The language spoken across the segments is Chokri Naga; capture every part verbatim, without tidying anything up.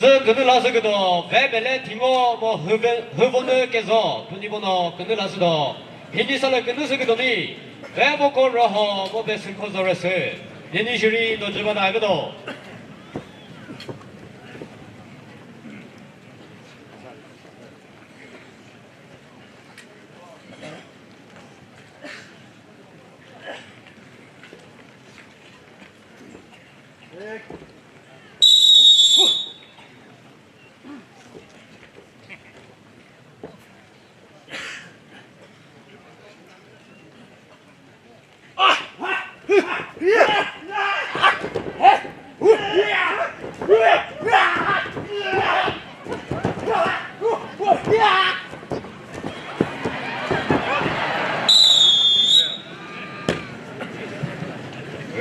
Sü künü la sü küdo, ve mele thingo mo hüve-, hüvonü kezo, tuni bono künü la sü do. Hini sale künü sü küdo ni, ve boko roho mo be sü ko zore sü. Nini shiri do jüba da ve do.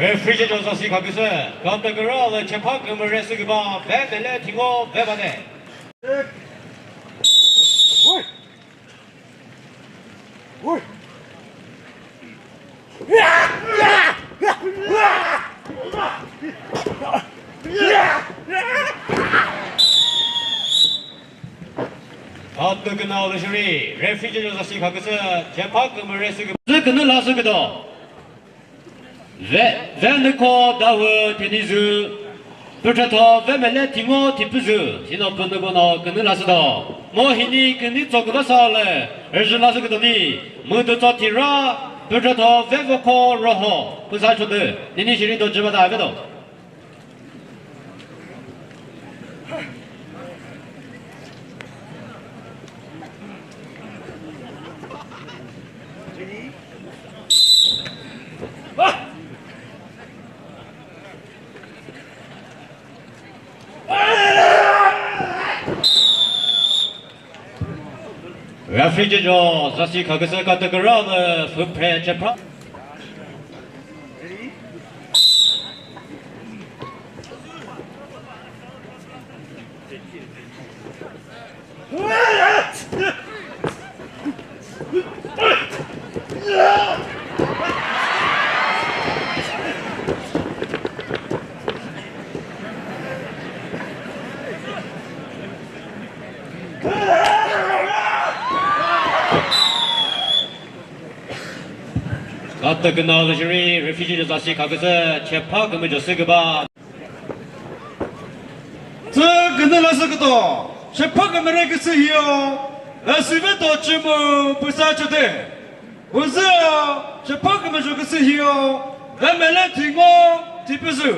Referee judge zasi khaküsü, kanta küralü chepha kümüre sü küba, ve mele thingo ve bade. Atü künalü jüri, referee judge zasi khaküsü, chepha kümüre sü küba. Zü künü la sü küdo. Ve, ve nüko dawü thenizü, püthatho ve mele thingo thipüzü, sino pünü bono künü la sü do. Mo hini künü tso küba sa le, rüzü la sü küdo ni, mütü tso thira, püthatho ve voko roho, püsa chodü, nini shiri do jüba da ve do. Referee judge zasi khaküsü kanta küralü füpre chepha. Kanta künalü jüri, referee judge zasi khaküsü, chepha kümüzho sü küba. Tsü künü la sü küdo, chepha kümüre küsü hio, ve sü ve do chümu püsa chode. Uzü, chepha kümüzho küsü hio, ve mele thingo thipüzü.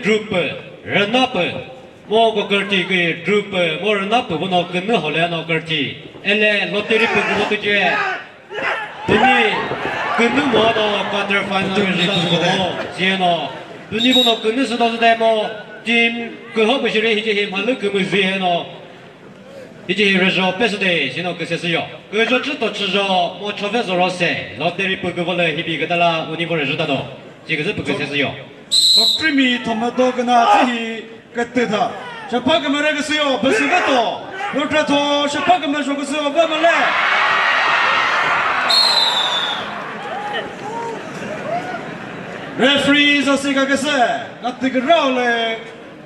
Group rüna pü, mo ko kürti ki group mo rüna pü bono künü hole no kürti. Ele lottery pü ko tüce. Tüni künü mo no quarter final rüna pü ko. Sieno. Tüni bono künü sü do sü de mo team küho pü shiri hice hi mhalü kümüzü heno. Hice hi result pesü de, sino küse sü yo. Küjo chü to chüjo, mo chove zoro se, lottery pü küvo le hibi kütala uniform result do. Si küzü pü küse sü yo. Okrimi tomato küna tsü hi kütü tha. Chepha kümüre küsü yo, püsü küto. Lottery to, chepha kümüre küsü yo, bamale. Referee zasi ka küsü, kati kürao le.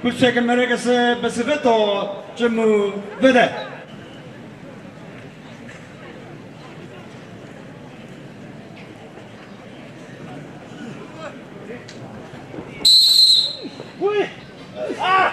Püse kümüre küsü püsü veto chümu vede. Hui! Ah!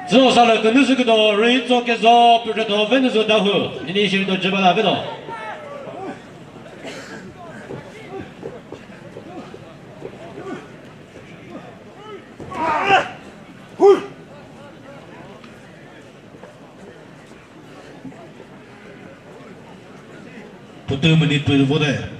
Züo salü künü sü küdo, Rüitso Kezo, pütütho Venüzo Dawhuo, nini shiri do jübala vedo. Pütü minute püh vote.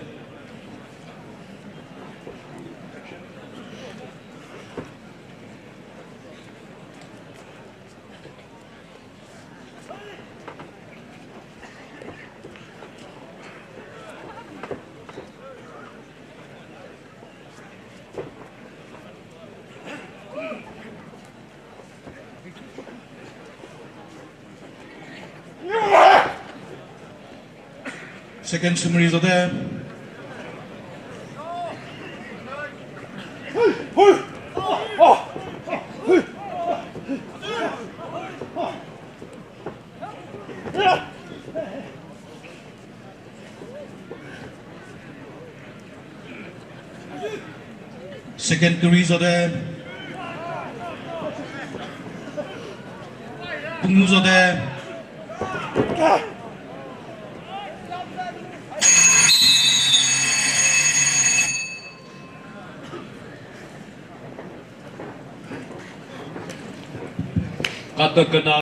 Second summary zote. Second kiri zote. Pungu zote. Katakana